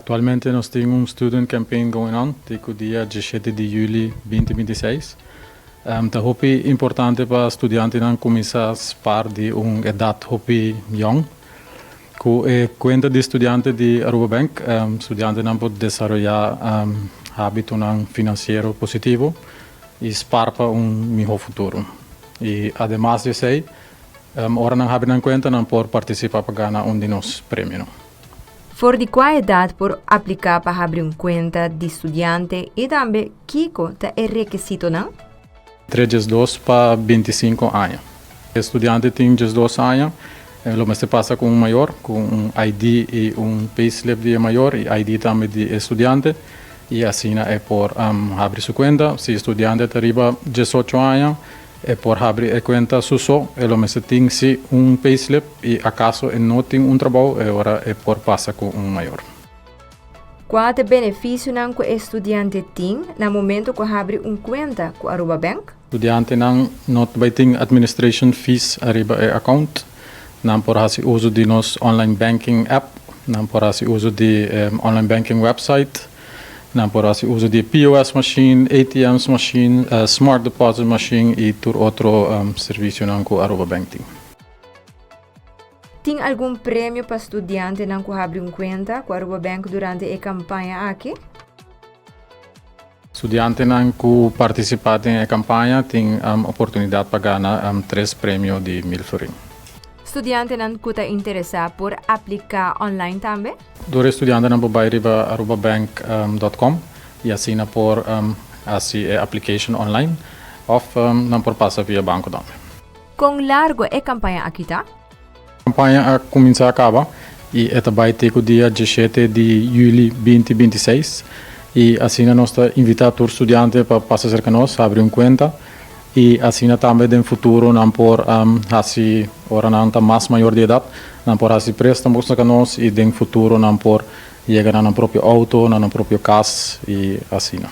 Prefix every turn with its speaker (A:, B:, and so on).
A: Actualmente nos tin un student campaign going on, te cu dia 17 di juli 2026. Ta hopi importante pa studiantenan cuminsa spaar di un edad hopi jong. Cu e cuenta di studiante di Aruba Bank, studiantenan por desaroya habitonan financiero positivo y spaar pa un miho futuro. Y ademas di esey, ora nan habri nan cuenta, nan por participa pa gana un di nos premio.
B: For di cua edad por aplica pa habri un cuenta di studiante y tambe kico ta e rekisitonan?
A: Entre 12 pa 25 aña. Studiante tin 12 aña, lo mester pasa cu un mayor, cu un ID y un payslip di mayor y ID tambe di studiante y asina e por habri su cuenta. Si studiante ta riba 18 aña, e por habri e cuenta su so, e lo mester tin si un payslip y acaso e no tin un trabou, e ora e por pasa cu un mayor.
B: Cua ta e beneficionan cu e studiante tin na momento cu habri un cuenta cu Aruba Bank?
A: Studiantenan no ta bay tin administration fees ariba e account. Nan por haci uso di nos online banking app, nan por haci uso di online banking website, nan por haci uso di POS machine, ATMs machine, smart deposit machine y tur otro servicionan cu Aruba Bank tin.
B: Tin algun premio pa studiantenan cu habri un cuenta cu Aruba Bank durante e campaña aki?
A: Studiantenan cu participa den e campaña tin oportunidad pa gana tres premio di 1000 florin.
B: Studiantenan cu ta interesa por aplica online tambe?
A: Tur studiantenan por bay riba arubabank.com y asina por haci e application online of nan por pasa via banco tambe.
B: Con largo e campaña aki ta?
A: E campaña a cuminsa caba y ta bay te dia 17 di juli 2026 y asina nos ta invita tur studiante pa pasa cerca nos, habri un cuenta y asina tambe den futuro nan por haci, ora nan ta mas mayor di edad, nan por haci prestamo cerca nos y den futuro nan por yega na nan propio auto, na nan propio cas y asina.